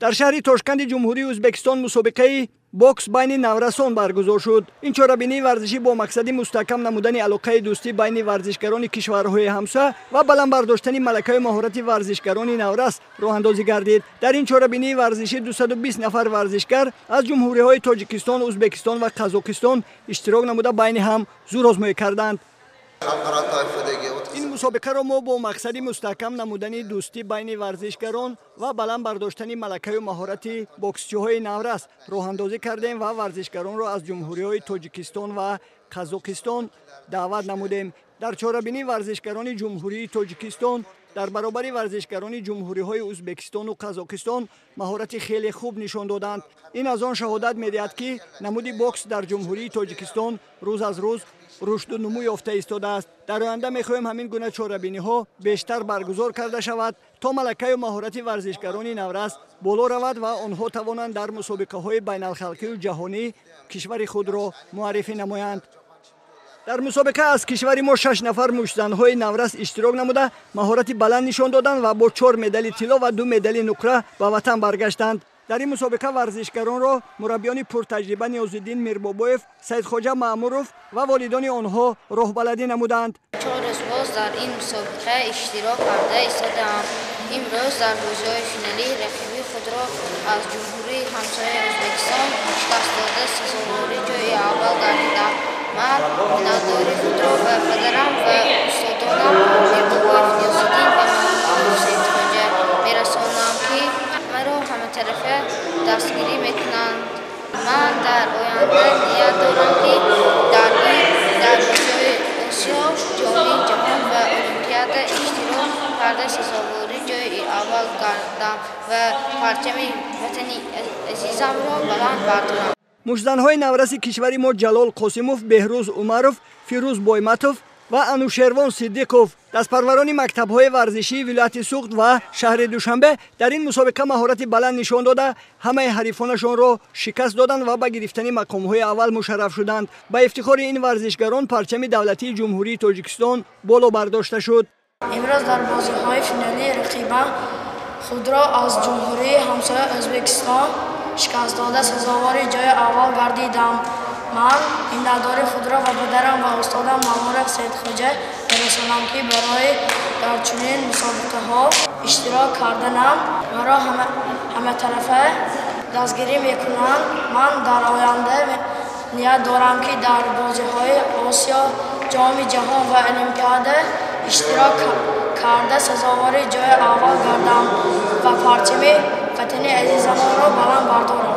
Дар шаҳри Тошканди Ҷумҳурии Ӯзбекистон мусобиқаи бокс байни наврасон баргузор шуд. Ин чорабинии варзишӣ бо мақсади мустаҳкам намудани алоқаи дӯстӣ байни варзишгарони кишварҳои ҳамсоя ва баланд бардоштани малакаи маҳорати варзишгарони наврас роҳандозӣ гардид. Дар ин чорабинии варзишӣ 220 нафар варзишгар аз ҷумҳуриҳои Тоҷикистон, Ӯзбекистон ва Қазоқистон иштирок намуда байни ҳам зӯрозмоӣ карданд. Ин мусобиқаро мо бо мақсади мустаҳкам намудани дӯстӣ байни варзишгарон ва баланд бардоштани малакаю маҳорати боксчиҳои наврас роҳандозӣ кардем ва варзишгаронро аз ҷумҳуриҳои Тоҷикистон ва Қазоқистон даъват намудем. Дар чорабинӣ варзишгарони Ҷумҳурии Тоҷикистон дар баробари варзишгарони ҷумҳуриҳои Ӯзбекистону Қазоқистон маҳорати хеле хуб нишон доданд. Ин аз он шаҳодат медиҳад, ки намуди бокс дар Ҷумҳурии Тоҷикистон рӯз аз рӯз рушду нумӯ ёфта истодааст. Дар оянда мехоҳем ҳамин гуна чорабиниҳо бештар баргузор карда шавад, то малакаю маҳорати варзишгарони наврас боло равад ва онҳо тавонанд дар мусобиқаҳои байналхалқию ҷаҳонӣ кишвари худро муаррифӣ намоянд. Дар мусобиқа аз кишвари мо 6 нафар муштзанҳои наврас иштирок намуда маҳорати баланд нишон доданд ва бо 4 медали тилло ва 2 медали нуқра ба ватан баргаштанд. Дар ин мусобиқа варзишгаронро мураббиёни пуртаҷриба Ниёзиддин Мирбобоев, Саидхоҷа Маъмуров ва волидони онҳо роҳбаладӣ намуданд. 4 рӯз боз дар ин мусобиқа иштирок карда истодаам. Имрӯз дар бозиҳои финалӣ рақиби худро аз ҷумҳурии ҳамсояи Ӯзбекистон шикаст дода сазовори ҷои аввал гардидам. Ман миннатдори худро ба падарам ва устодонам Мирбобоев Ниёзиддин ва Маъмуров Саидхоҷа мерасонам, ки маро ҳаматарафа дастгирӣ мекунанд. Ман дар оянда ният дорам, ки дар бозиҳои Осиё, Ҷоми ҷаҳон ва Олимпиада иштирок карда сазовори ҷои аввал гардам ва парчами ватани азизамро баланд бардорам. Муштзанҳои навраси кишвари мо Ҷалол Қосимов, Беҳрӯз Умаров, Фирӯз Бойматов ва Анушервон Сиддиқов, дастпарварони мактабҳои варзишии вилояти Суғд ва шаҳри Душанбе дар ин мусобиқа маҳорати баланд нишон дода ҳамаи ҳарифонашонро шикаст доданд ва ба гирифтани мақомҳои аввал мушарраф шуданд. Ба ифтихори ин варзишгарон парчами давлатии Ҷумҳурии Тоҷикистон боло бардошта шуд. Имрӯз дар бозиҳои финалии рақиба худро аз ҷумҳурии ҳамсоя Ӯзбекистон шикаст дода сазовори ҷои аввал гардидам. Ман миннатдори худро ба падарам ва устодам Маъмуров Саидхоҷа мерасонам, ки барои дар чунин мусобиқаҳо иштирок карданам маро ҳаматарафа дастгирӣ мекунанд. Ман дар оянда ният дорам, ки дар бозиҳои Осиё, Ҷоми ҷаҳон ва Олимпиада иштирок карда сазовори ҷои аввал гардам ва парчами ватани азизамонро баланд бардорам.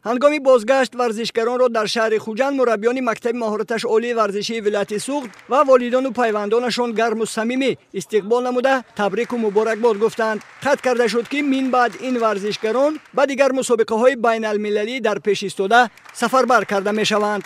Ҳангоми бозгашт варзишгаронро дар шаҳри Хуҷанд мураббиёни мактаби маҳораташ олии варзишии вилояти Суғд ва волидону пайвандонашон гарму самимӣ истиқбол намуда табрику муборакбод гуфтанд. Қайд карда шуд, ки мин баъд ин варзишгарон ба дигар мусобиқаҳои байналмилалӣ дар пеш истода сафарбар карда мешаванд.